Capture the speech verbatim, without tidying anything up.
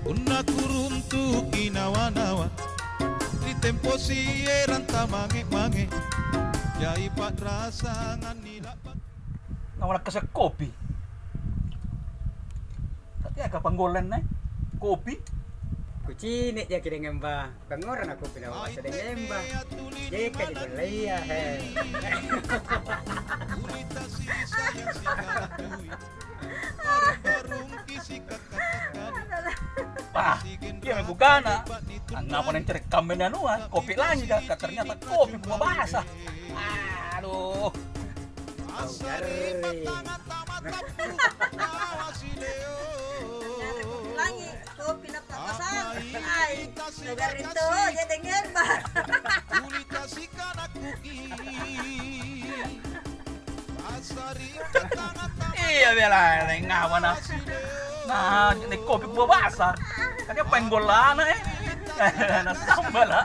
Punna kuruntuki nawa-nawa, ri tempo sieranta mange-mange, jai pa'rasangang nila'bang. Nawa nakkasa' kopi. Tapi aka panggolanna, eh? Kopi? Kucini' jaki' deng emba. Pangngorang na kopi nawa masa deng emba. Jeka di Malaya, he. Wah, iya mi kukana. Angngapa nancere' kammana anua, kopi langika, ka ternyata kopi kubabasa. Aduh. Langi, kopi nappapasang. Ai, nagarring to, jadi ngemba. Iya, bela, ngawa na. Nah, ini kopi gua basah. Kan dia penggolana, eh. Nah, sambala.